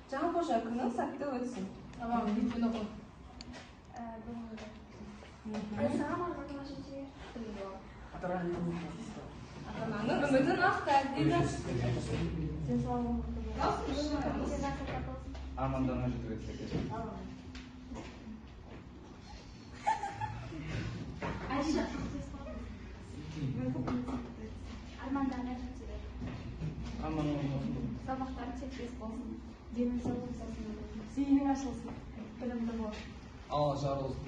Жанқожа, күнің сәтті өтсін. Сабағың бетпен оқы. Ата-ананың үмітін ақта дейді. Армандарыңа жетуге тілектеспін. Армандарына жетеді. Сабақтарың сәтті болсын. Денің сау болсын. Зейінің ашылсын. Білімді бол. Алла жар болсын.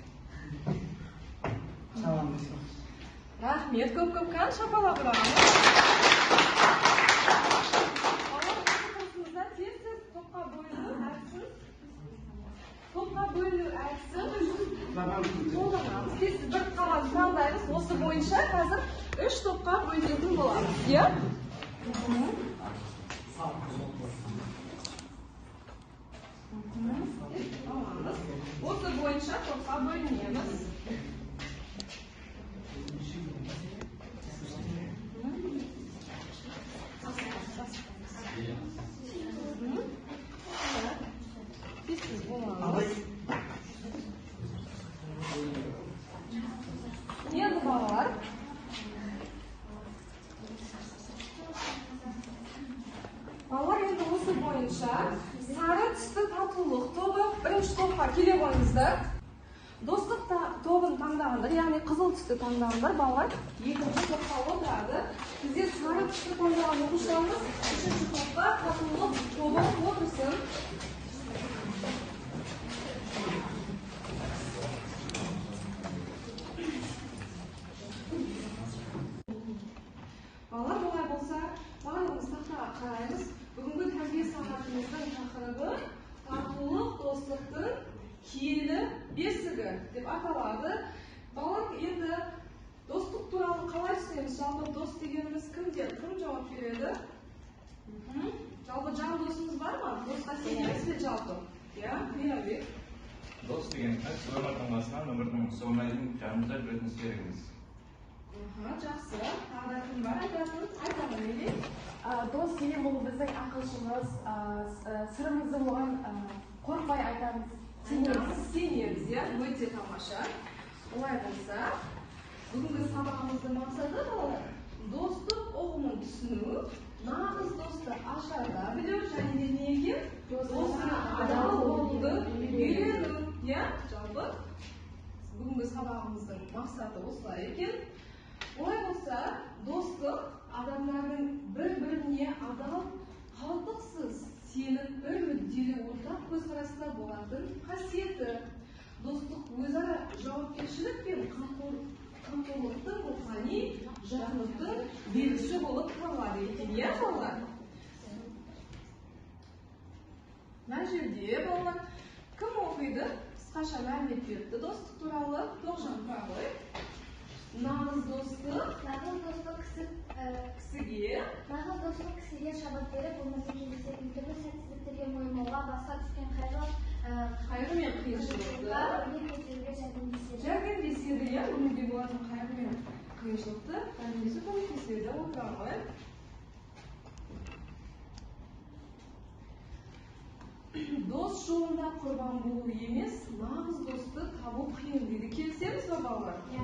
Сабағың бітсін. Рахмет, көп-көп кән шапалақ ұрамыз. Балалар, осы курсымызда тез-тез топқа бөліну әдісін қолданамыз. Тез-тез бір қағаз таңдаймыз. Осы бойынша қазір 3 топқа бөлінетін боламыз. Иә? Аламыз. Осы бойынша топқа бөлінеміз. Тез-тез боламыз. Енді балалар, енді осы бойынша сары түсті татулық тобы бірінші топқа келе қойыңыздар. Достық тобын таңдағандар, яғни қызыл түсті таңдағандар балалар екінші топқа отырады. Бізде сары түсті таңдаған оқушыларымыз үшінші топқа татулық тобы отырсын. Балалар, олай болса, барлығымыз тақтаға қараймыз. Бүгінгі тәрбие сағатымыздың тақырыбы татулық достықтың киелі бесігі деп аталады. Балалар, енді достық туралы қалай түсінеміз? Жалпы дос дегеніміз кімдер? Кім жауап береді? Жалпы жан досымыз бар ма? Досқа сенеміз бе жалпы? Иә, Мейрамбек. Дос дегеніміз өмірдің басынан өмірдің соңына дейін жанымызда жүретін серігіміз. Жақсы. Тағы да кім бар айтатын? Айтамын, Мерей. Дос деген бұл біздің ақылшымыз, сырымызды оған қорықпай айтамыз. Сенеміз, сенеміз, иә, өте тамаша. Олай болса, бүгінгі сабағымыздың мақсаты балалар, достық ұғымын түсіну, нағыз досты ажырата білу және де неге досына адал болуды үйрену, иә, жалпы бүгінгі сабағымыздың мақсаты осылай екен. Олай болса, достық адамдардың бір-біріне адал, қалтқысыз сеніп, бір мүдделі ортақ көзқараста болатын қасиеті. Достық өзара жауапкершілік пен қамқорлықтың рухани жақындықтың белгісі болып табылады екен, иә, балалар? Мына жерде балалар кім оқиды? Қысқаша мәлімет беріпті достық туралы. Тоғжан, тұра ғой. Нағыз достық Нағыз достық кісіге нағыз достық кісіге шабыт беріп, өмірде кездесетін түрлі сәтсіздіктерге мойымауға, басқа түскен қайғы мен қиыншылықты бірге көтеруге жәрдемдеседі. Жәрдемдеседі, иә, өмірде болатын қайғы мен қиыншылықты жәрдемдесу, көмектеседі. Отыра ғой. Дос жолында құрбан болу емес, нағыз досты табу қиын дейді. Келісеміз ба, балалар? Иә.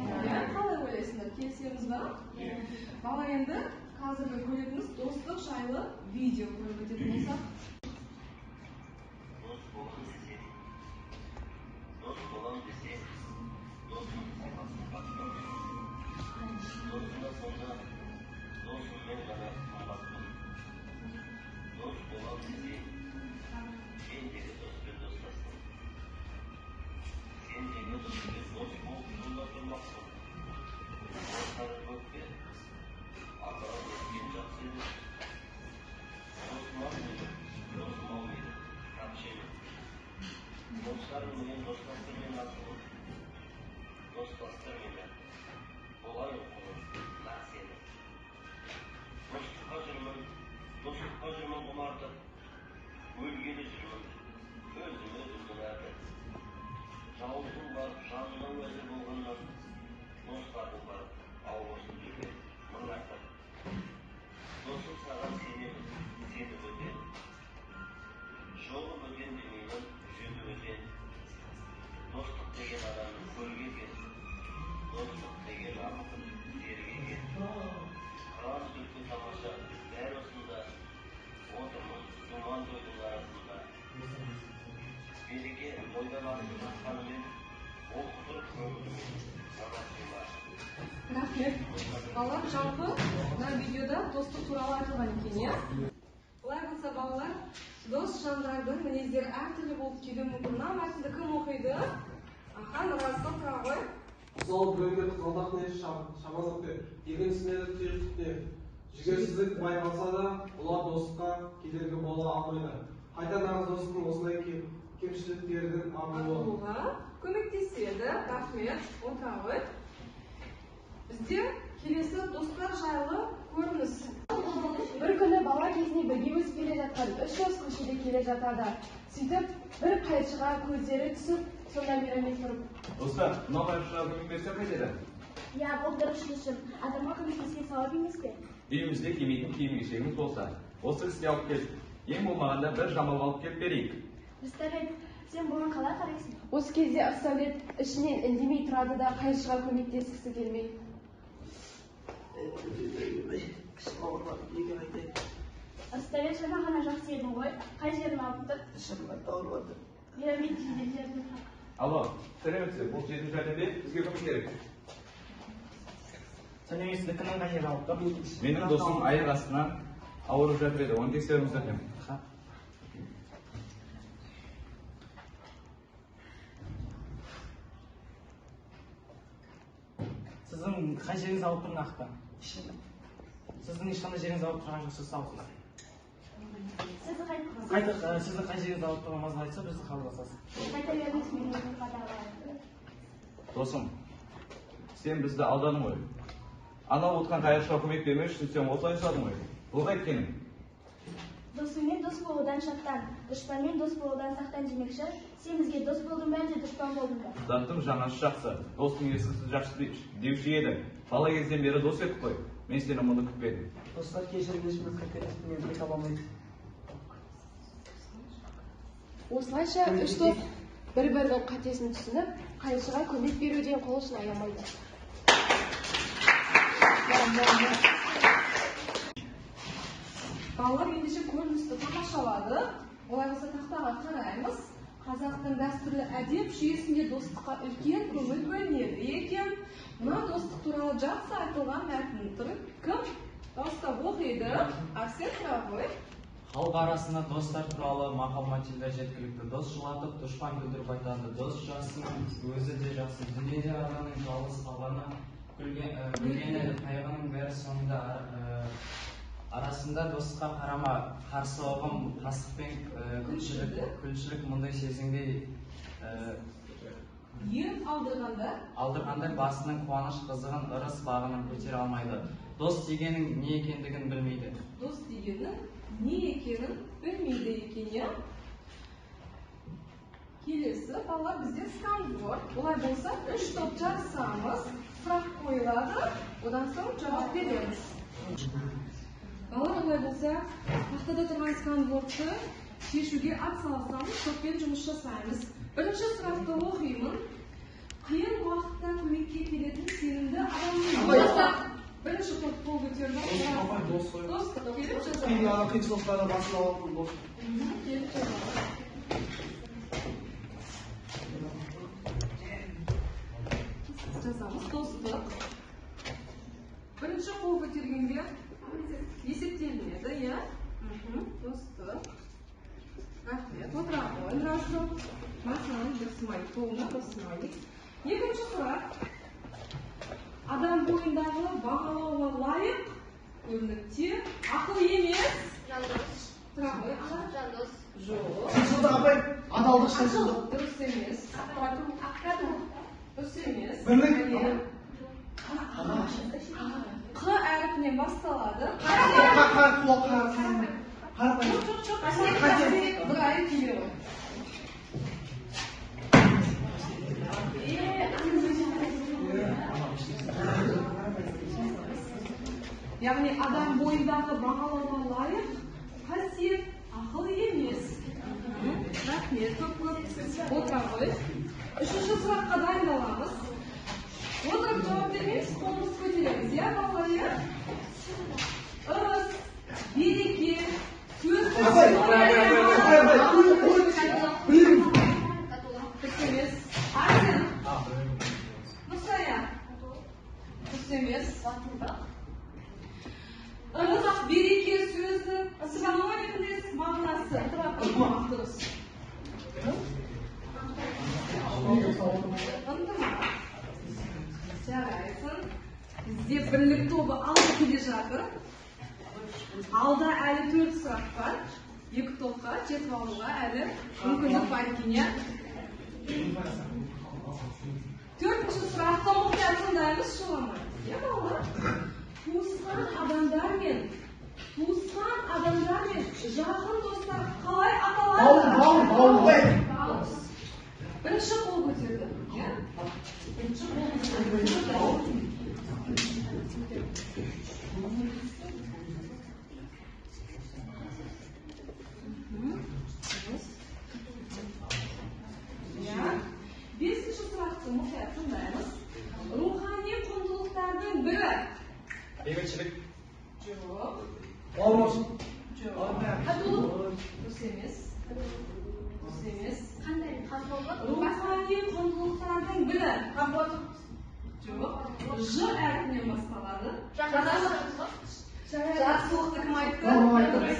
Қалай ойлайсыңдар, келісеміз ба? Иә. Бала, енді қазіргі көретініміз достық жайлы видео көріп өтетін болсақ. Дос болам десе, дос болам десе, досым қалмасын бақытым. Досыма сонда досыммен ғана қымбатпын. Дос болам десе, сендегі доспен достастым. Сендегі доспен дос болып жолда тұрмақпын. Достары көп пе? Атаған өткен жақсы еді. Досым ау мені, досым ау мені, тапшы еді. Достарым менен достастыр мені асылым. Достастыр мені, болайын құлым, нақ сені. Достыққа жүрмін, достыққа жүрмін құмартып, өлгелі жүрмін, өзім өзімнің артып. Жауыздың барып, жанының уәзір болғаннан, достардың барып, ауырсын жүрген мың артық. Досым саған сенемін, сеніп өтемін. Жолым Деген адамды көрге кел, достық деген ақыл жерге кел. Қыран түлкі тамаша, бәрі осында, отырмын думан тойдың арасында. Береке бойдан асып жатқанымен, ол құтыр көңілімен сана сыйла. Рахмет. Балалар, жалпы мына видеода достық туралы айтылған екен, иә? Олай болса, балалар, дос жандардың мінездері әртүрлі болып келуі мүмкін. Мына мәтінді кім оқиды? Аха, Нұрасыл, тұра ғой. Мысалы, біреуге қызғалдақ не шамаздық бер, екіншісіне тұйық сүт не. Жігерсіздік байқалса да, бұлар достыққа кедергі бола алмайды. Қайта нағыз достықтың осындай кемшіліктердің арылуы. Арылуға көмектеседі. Рахмет, отыра ғой. Бізде келесі достар жайлы көрініс. Бір күні бала кезінде бірге өсіп келе жатқан үш дос көшеде келе жатады. Сөйтіп, бір қайыршыға көздері түсіп, сонда Мейрамбек тұрып: Достар, мынау қайыршыға көмек берсем қайтеді? Иә, бұл дұрыс шешім. Адамға көмектескен сауап емес пе? Үйімізде кимейтін киім-кешегіміз болса, осы кісіге алып келіп, ең болмағанда бір жамау алып келіп берейік. Рысдәулет, сен бұған қалай қарайсың? Осы кезде Ырысдәулет ішінен үндемей тұрады да, қайыршыға көмектескісі келмей. Ырысдәулет, жаңа ғана жақсы едің ғой. Қай жерін ауырып тұр? Мейрамбек жедел жәрдем. Алло, сәлеметсіз бе? Бұл жедел жәрдем бе? Бізге көмек керек. Сәлеметсіз бе? Кімнің қай жері ауырып тұр? Менің досым аяқ астынан ауырып жатыр еді, оны тексеруіңізді өтінемін. Сіздің қай жеріңіз ауырып тұр нақты? Сіздің ешқандай жеріңіз ауырып тұрған жоқ, сіз саусыз. Сіз Қайта, сіздің қай жеріңіз ауырып тұрғанын маза айтса, бізді хабарласасыз. Қайта беріңіз, мен өзім қадағалаймын. Досым, сен бізді алдадың ғой. Анау отқан қайыршыға көмек бермеу үшін сен осылай жасадың ғой. Бұл қайткенің? Досыңмен дос болудан шаттан, дұшпанмен дос болудан сақтан демекші, сен бізге дос болдың ба, әлде дұшпан болдың ба? Заттың жаңасы жақсы, достың ескісі жақсы деуші еді. Бала кезден бері дос едік қой. Мен сені мұны күтпедім. Достар, кешіріңіз, мен қателестім, мен тіл таба алмаймын. Осылайша үш дос бір-бірінің қатесін түсініп, қайыршыға көмек беруден қол ұшын аямайды. Балалар, ендеше көріністі тамашалады. Олай болса, тақтаға қараймыз. Қазақтың дәстүрлі әдеп жүйесінде достыққа үлкен көңіл бөлінеді екен. Мына достық туралы жақсы айтылған мәтін тұр. Кім дауыстап оқиды? Арсен, тұра ғой. Халық арасында достар туралы мақал-мәтелдер жеткілікті. Дос жылатып, дұшпан күлдіріп айтады. Дос жақсының өзі де жақсы. Дүниеде адамның жалғыз қалғаны, күлгені, қайғының бәрі соңында арасында досқа қарама қарсы ұғым, қастық пен күншілік мұндай сезімге Ең алдырғанда алдырғанда басының қуаныш қызығын ырыс бағынан көтере алмайды. Дос дегенің не екендігін білмейді. Дос дегенің не екенін білмейді екен, иә? Келесі балалар, бізде сканворд. Олай болса, үш топ жарысамыз. Сұрақ қойылады, одан соң жауап береміз. Балалар, олай болса, тақтада тұрған сканвордты шешуге атсалысамыз, топпен жұмыс жасаймыз. Бірінші сұрақты оқимын. Қиын уақытта көмекке келетін сенімді адамның. Бірінші топ қол көтерді. Достық, келіп жазамыз. Қиыншылықтарды басын алатын дос. Келіп жазамыз. Жазамыз достық. Бірінші қол көтергенге есептелінеді, иә? Достық. Рахмет. Отыра ғой, Нұрасыл. Махан, бір смайлик, қолына бір смайлик. Екінші сұрақ. Адам бойындағы бағалауға лайық көрінікте ақыл емес. Жандос. Тұра ғой, аға. Жандос. Жоқ. Шыншылдық, апай, адалдық, шыншылдық. Дұрыс емес. Дұрыс емес. Бірлік. Әне. Қ әрпінен басталады. Қарапайым. Жоқ, жоқ, жоқ. Бір ай келе ғой. Яғни адам бойындағы бағалауға лайық қасиет ақыл емес. Рахмет, көп көп. Отыра ғой. Үшінші сұраққа дайындаламыз. Отырып жауап бермейміз, қолымызды көтереміз, иә, балалар, иә? Ырыс, береке, сөз. Дұрыс емес. Арсен. Нұрсая. Дұрыс емес. Ырыс, береке сөзі синонимдес мағынасы. Дұрыс. Ынтымақ. Жарайсың. Бізде бірлік тобы алда келе жатыр. Алда әлі 4 сұрақ бар. 2 топқа жетіп алуға әлі мүмкіндік бар екен, иә? 4-ші сұрақты мұқият тыңдаймыз, шуламай. Иә, балалар? Туысқан адамдар мен жақын достар қалай аталады? Бауыр. Бірінші қол көтерді, иә? Бірінші қол көтерді. Иә. 5-ші сұрақты мұқият тыңдаймыз. Рухани құндылықтардың бірі. Бейбітшілік. Жоқ. Бауырмашылық. Жоқ. Татулық. Дұрыс емес. Дұрыс емес. Қандай? Қамқорлық. Рухани құндылықтардың бірі. Қамқорлық. Жоқ. Ж әрпінен басталады. Жақсылық. Жақсылықты кім айтты? Бауырмашылық.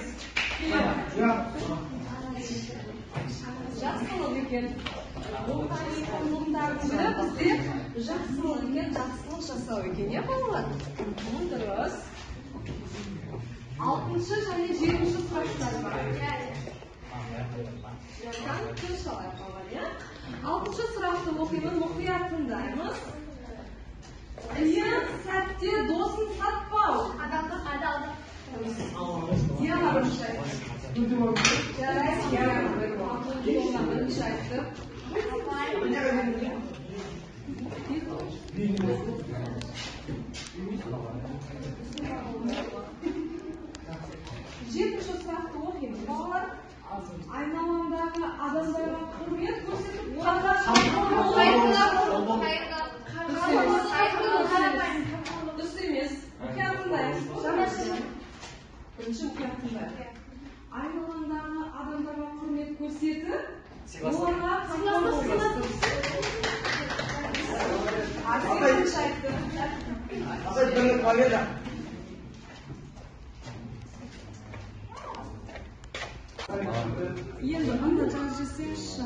Жақсылық екен. Рухани құндылықтардың бірі бізде жақсылық екен, жақсылық жасау екен, иә, балалар? Дұрыс. 6-шы және 7-ші сұрақтар бар. Тыныш алайық, балалар, иә? 6-шы сұрақты оқимын, мұқият тыңдаймыз. Қиын сәтте досын сатпау. Адалдық, адалдық. Диана бірінші айтты. Жарайсың, Диана. Бірінші айтты. 7-ші сұрақты оқимыз, балалар. Айналамдағы адамдарға құрмет көрсетіп, оларға дұрыс емес. Мұқият тыңдаймыз. Бірінші мұқият тыңдайық. Айналамдағы адамдарға құрмет көрсетіп, оларға қамқор болу. Арсен бірінші айтты. Апай, бірлік победа. Енді мында жазып жіберсеңізші.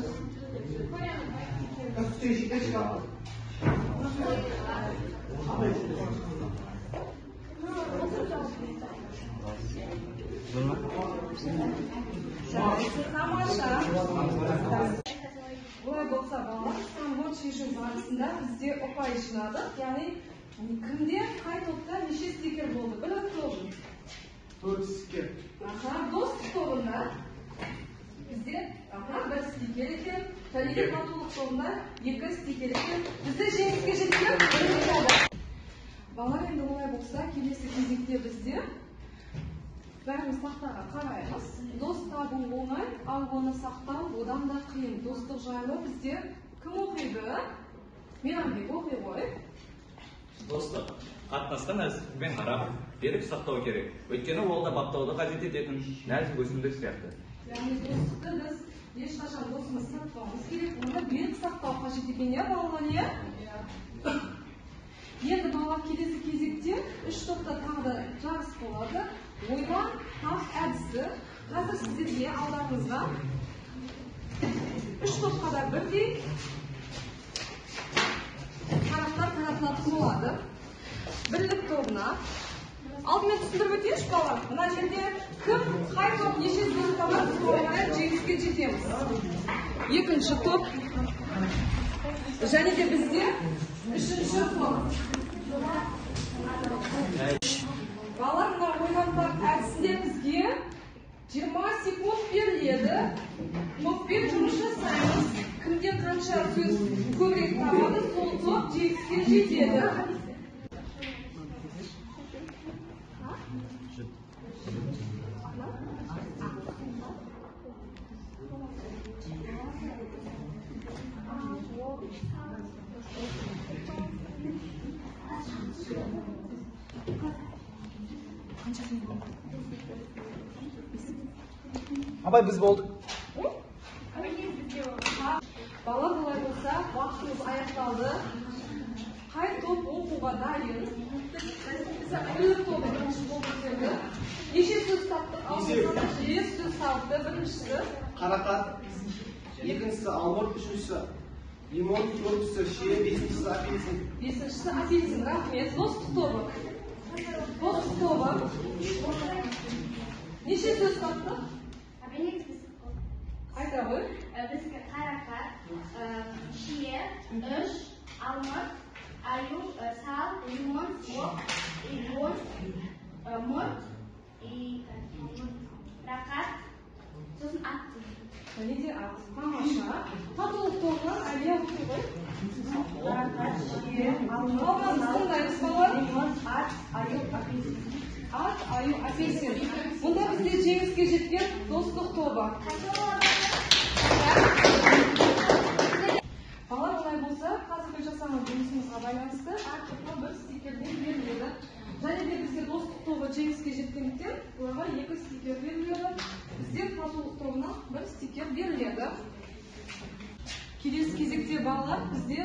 Жарайсың, тамаша. Олай болса, балалар, сканворд шешу барысында бізде ұпай жинадық. Яғни кімде қай топта неше стикер болды? Бірлік тобы. 4 стикер. Аха, достық тобында бізде 1 стикер екен, және де татулық тобында 2 стикер екен. Бізде жеңіске жеткен бірлік тобы. Балалар, енді олай болса, келесі кезекте бізде бәріміз тақтаға қараймыз. Дос табу оңай, ал оны сақтау одан да қиын. Достық жайлы бізде кім оқиды? Мейрамбек оқи ғой. Достық қатынасқа нәзіктікпен қарап, берік сақтау керек. Өйткені ол да баптауды қажет ететін нәзік өсімдік сияқты. Яғни достықты біз ешқашан досымыз сатпауымыз керек, оны берік сақтау қажет екен, иә, балалар, иә? Енді балалар, келесі кезекте 3 топта тағы да жарыс болады. Ойлан тап әдісі. Қазір сіздерге алдарыңызға 3 топқа да бірдей парақтар таратылатын болады. Бірлік тобына. Алдымен түсіндіріп өтейінші, балалар. Мына жерде кім, қай топ неше сөз табады, соған қарай жеңіске жетеміз. 2-ші топ. Және де бізде 3-ші топ. Балалар, мына ойлан тап әдісінде бізге 20 секунд беріледі. Топпен жұмыс жасаймыз. Кімде қанша сөз көбірек табады, сол топ жеңіске жетеді. Абай, біз болдық. Бала, олай болса, уақытымыз аяқталды. Қай топ оқуға дайын? Бірлік тобы бірінші болып өтеді. Неше сөз таптық? Бес сөз тапты. Біріншісі қарақат, екіншісі алмұрт, үшіншісі лимон, төртіншісі шие, бесіншісі апельсин. Бесіншісі апельсин. Рахмет. Достық тобы. Достық тобы. Неше сөз таптық? Айта ғой. Біздікі қарақат, шие, үш, алмұрт, аю, сал, лимон, оқ, лимон, мұрт, рақат, сосын ат. Және де ат. Тамаша. Татулық тобынан Әлия оқи ғой. Қарақат, шие, алмұрт, тыңдаймыз, балалар. Лимон, ат, аю, апельсин. Ат, аю, апельсин. Мұнда бізде жеңіске жеткен достық тобы. Балалар, олай болса, қазіргі жасаған жұмысымызға байланысты әр топқа бір стикерден беріледі. Және де бізде достық тобы жеңіске жеткендіктен оларға 2 стикер беріледі. Бізде татулық тобына бір стикер беріледі. Келесі кезекте балалар бізде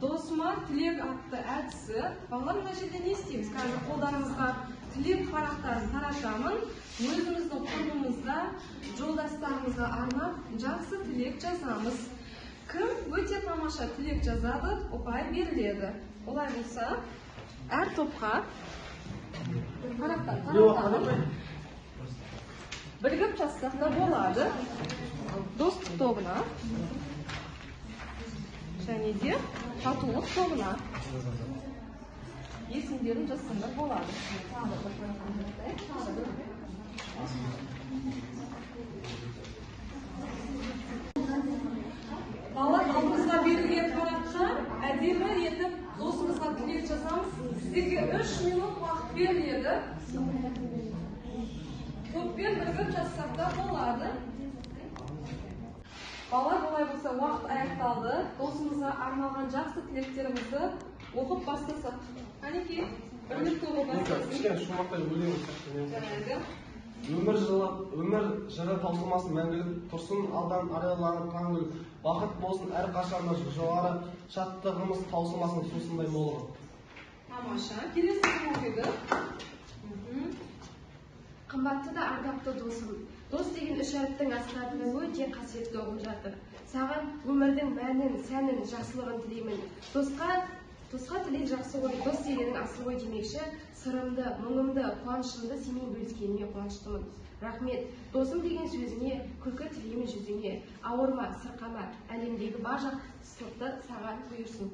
досыма тілек атты әдісі. Балалар, мына жерде не істейміз? Қазір қолдарыңызға тілек парақтарын таратамын. Өзіміздің құрбымызға, жолдастарымызға арнап жақсы тілек жазамыз. Кім өте тамаша тілек жазады, ұпай беріледі. Олай болса, әр топқа парақтан таратамын. Бірігіп жазсақ та болады. Достық тобына және де татулық тобына есімдерін жазсаңдар болады. Балалар, алдымызға берілген параққа әдемі етіп досымызға тілек жазамыз. Сіздерге 3 минут уақыт беріледі. Топпен бірігіп жазсақ та болады. Балалар, олай болса, уақыт аяқталды. Досымызға арналған жақсы тілектерімізді оқып бастасақ. Әнекей, бірлік тобы бастасын. Кішкене шумақтай өлең. Жарайды. Өмір жыры таусылмасын, мәңгілік тұрсын, алдан арайланып таңгүл. Бақыт болсын әрқашанда жоғары, шаттығымыз таусылмасын сусындай молығып. Тамаша. Келесі кім оқиды? Қымбатты да ардақты досым. Дос деген үш әріптің астарында өте қасиетті ұғым жатыр. Саған өмірдің мәнін, сәнін, жақсылығын тілеймін. Досқа тілек жақсы ғой, дос дегенің асыл ғой демекші, сырымды, мұңымды, қуанышымды сенімен бөліскеніме қуаныштымын. Рахмет. Досым деген сөзіңе, күлкі тілеймін жүзіңе. Ауырма, сырқама, әлемдегі бар жақсылықты саған бұйырсын.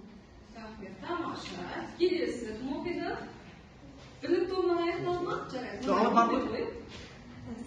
Рахмет. Тамаша. Келесі кім оқиды? Бірлік тобынан аяқталды ма? Жарайды.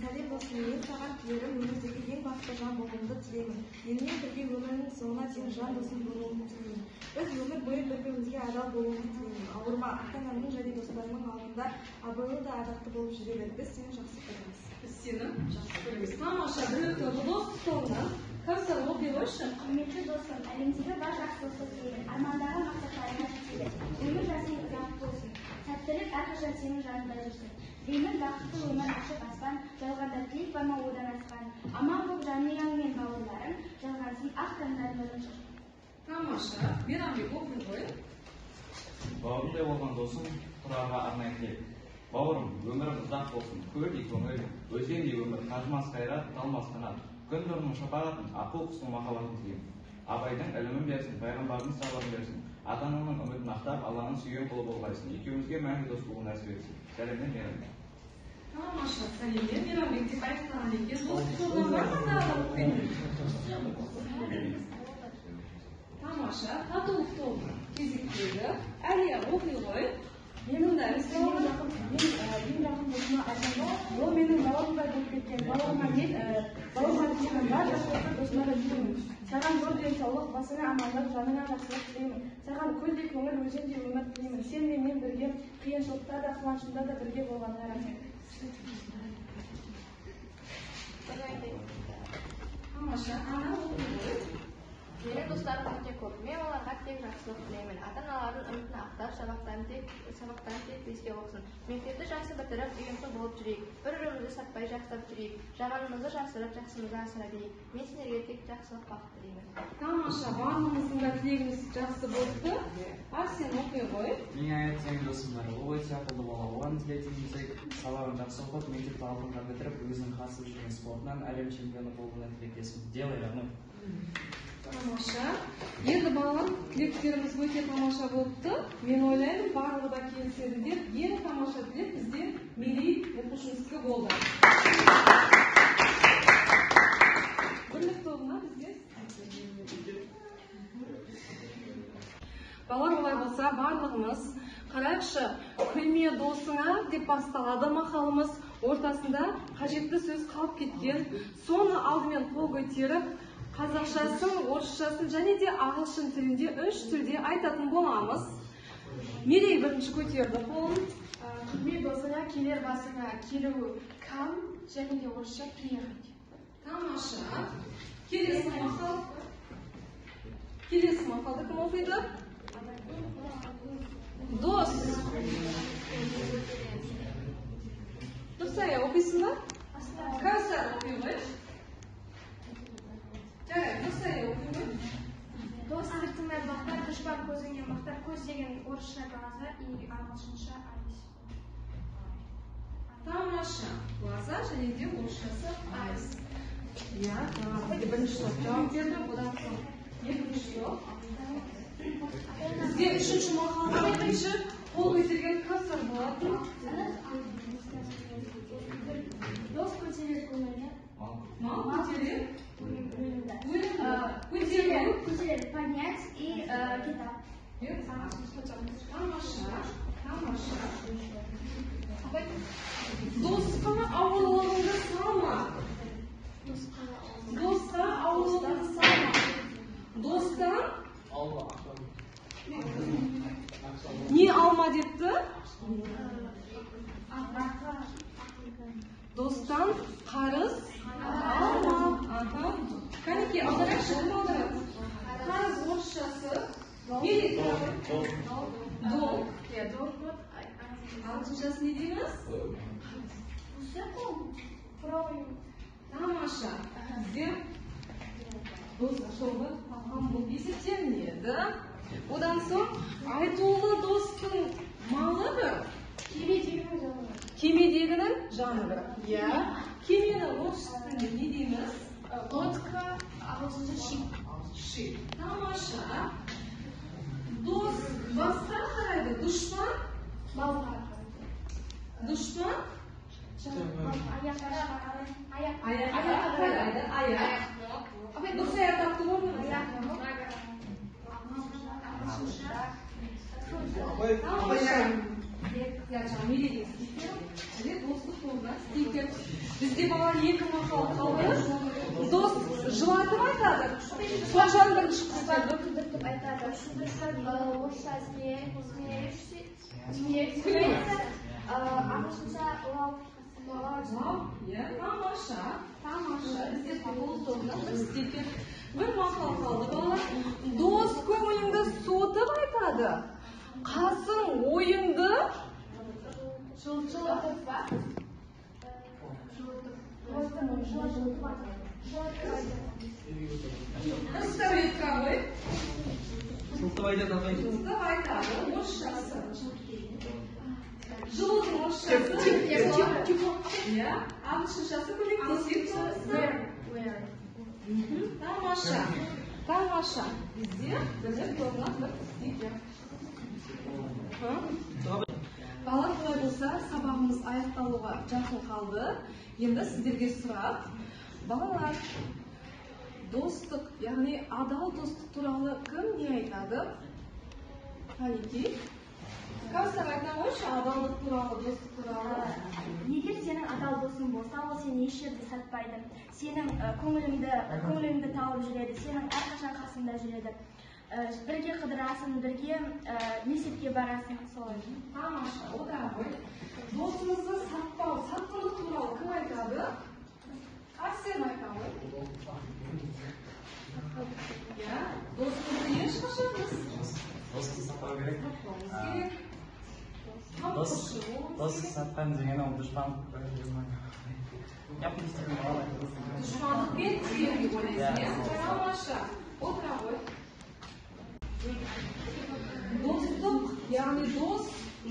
Сәлем досым, мен саған тілерім өмірдегі ең бақытты жан болуыңды тілеймін. Менімен бірге өміріңнің соңына дейін жан досым болуыңды тілеймін. Біз өмір бойы бір-бірімізге адал болуыңды тілеймін. Ауырма, ата-анаңның және достарыңның алдында абыройлы да ардақты болып жүре бер. Біз сені жақсы көреміз. Біз сені жақсы көреміз. Тамаша. Бірлік тобы достық тобынан. Кәусар, оқи қойшы. Құрметті досым, әлемдегі бар жақсылықты тілеймін. Армандаған мақсаттарыңа жете бер. Өмір жасың ұзақ болсын. Сәттілік әрқашан сенің жаныңда жүрсін. Тілеймін бақытты өмір ашық аспан, жалғанда тілек бар ма одан асқан. Аман болып жанұяң мен бауырларың, жалғансын ақ таңдар нұрын шашқан. Тамаша. Мейрамбек, оқи қой. Бауырымдай болған досым Тұрарға арнайы тілек. Бауырым, өмірің ұзақ болсын, көлдей көңіл, өзендей өмір, қажымас қайрат, талмас қанат. Күн нұрының шапағатын, аққу құстың махаббатын тілеймін. Абайдың ілімін берсін, пайғамбардың сабағын берсін. Ата-ананың үмітін ақтап, Алланың сүйген құлы болғайсың. Екеумізге мәңгі дос болу нәсіп етсін. Сәлеммен, Мейрамбек. Тамаша, сәлеммен, Мейрамбек деп аяқтаған екен. Достық тобынан бар ма тағы оқитын? Тамаша, татулық тобы кезектегі. Әлия, оқи ғой. Менің ең жақын досыма айтамын, ол менің бауырымдай болып кеткен. Бауырыма тілеймін, бар жақсылықты досыма да тілеймін. Саған зор денсаулық, басыңа амандық, жаныңа жақсылық тілеймін. Саған көлдей көңіл, өзендей өмір тілеймін. Сен менімен бірге қиыншылықта да, қуанышымда да бірге болғаныңа рахмет. Тамаша, ана оқи ғой. Менің достарым өте көп. Мен оларға тек жақсылық тілеймін. Ата-аналардың үмітін ақтап, сабақтарын тек 5-ке оқысын. Мектепті жақсы бітіріп, ұйымды болып жүрейік. Бір-бірімізді сатпай жақсылап жүрейік. Жаманымызды жасырып, жақсымызды асыра берейік. Мен сендерге тек жақсылық, бақыт тілеймін. Тамаша, барлығымыздың да тілегіміз жақсы болыпты. Арсен, оқи ғой. Менің аят деген досым бар. Ол өте ақылды бала. Оған тілейтінім тек сабағын жақсы оқып, мектепті алтынға бітіріп, өзінің қатысып жүрген спортынан әлем чемпионы болуына тілектеспін. Делай, родной. Тамаша. Енді балалар, тілектеріміз өте тамаша болыпты. Мен ойлаймын, барлығы да келіседі деп. Ең тамаша тілек бізде Мерей оқушымыздікі болды. Бірлік тобына бізде. Балалар, олай болса, барлығымыз қарайықшы, күлме досыңа деп басталады мақалымыз. Ортасында қажетті сөз қалып кеткен. Соны алдымен қол көтеріп, қазақшасын, орысшасын және де ағылшын тілінде 3 тілде айтатын боламыз. Мерей бірінші көтерді қолын. Күлме досыңа, келер басыңа, келу come және де орысша приехать. Тамаша. Келесі мақал. Келесі мақалды кім оқиды? Дос. Нұрсая, оқисың ба? Кәусар оқи ғой. Жарайды, Нұрсая оқи ғой. Дос сыртыңнан мақтар, дұшпан көзіңнен мақтар. Көз деген орысша глаза и ағылшынша eyes. Тамаша. Глаза және де орысшасы eyes. Иә, бірінші топ жауап берді, одан соң екінші топ. Бізде үшінші мақалға бірінші қол көтерген Кәусар болатын. Дос көтерер көңілді. Мал көтерер өлімді. Көтеру. Көтерер, поднять и китап. Тамаша, тамаша. Досқа ауырлығыңды салма. Досқа ауырлығыңды салма. Достан не алма депті? Достан қарыз алма. Кәнекей, аударайықшы, кім аударады? Қарыз орысшасы. Долг. Ағылшыншасы не дейміз? Тамаша. Бізде достық тобы тағам болып есептелінеді. Одан соң айтулы достың малы бір, кемедегінің жаны бір. Иә. Кемені орыс тілінде не дейміз? Лодка, ағылшынша ship. Ship. Тамаша. Дос басқа қарайды, дұшпан Балға. Дұшпан Аяққа аяққа қарайды, аяқ. Нұрсая тапты ғой мұны. Тамаша. Мерейдің стикері және достық тобына стикер. Бізде балалар екі мақал қалды. Дос жылатып айтады. Тоғжан бірінші көтерді. Күлдіртіп айтады. Дұшпан орысша смеется, ағылшынша laugh. Иә, тамаша, тамаша. Бізде татулық тобынан бір стикер, бір мақал қалды балалар. Дос көңіліңді суытып айтады. Қасың ойыңды Жылытып па? Жылытып айтады. Нұрсәулетка ғой. Жылытып айтады апай. Жылытып айтады, орысшасы. Жылудың орысшасы. Иә, ағылшыншасы көмектесейік. Тамаша, тамаша. Бізде бірлік тобынан бір стикер. Балалар, олай болса, сабағымыз аяқталуға жақын қалды. Енді сіздерге сұрақ. Балалар, достық, яғни адал достық туралы кім не айтады? Қанекей. Кәусар айта қойшы, адалдық туралы, достық туралы. Егер сенің адал досың болса, ол сені еш жерде сатпайды. Сенің көңіліңді тауып жүреді, сенің әрқашан қасыңда жүреді. Бірге қыдырасың, бірге мектепке барасың, солай. Тамаша, о да ғой. Досымызды сатпау, сатқындық туралы кім айтады? Арсен айта ғой. Иә, керек. Сатпауымыз керек. Дос Қамқоршы болуымыз дос керек. сатқан деген ол дұшпан. Я Дұшпандықпен тең деп ойлайсың, Иә. иә? Тамаша. Отыра ғой. Достық, яғни дос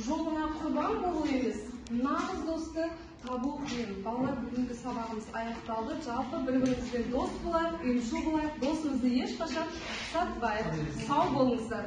жолына құрбан болу емес, нағыз досты табу қиын. Балалар, бүгінгі сабағымыз аяқталды. Жалпы бір бірімізбен дос болайық, ұйымшыл болайық, досымызды ешқашан сатпайық. Сау болыңыздар.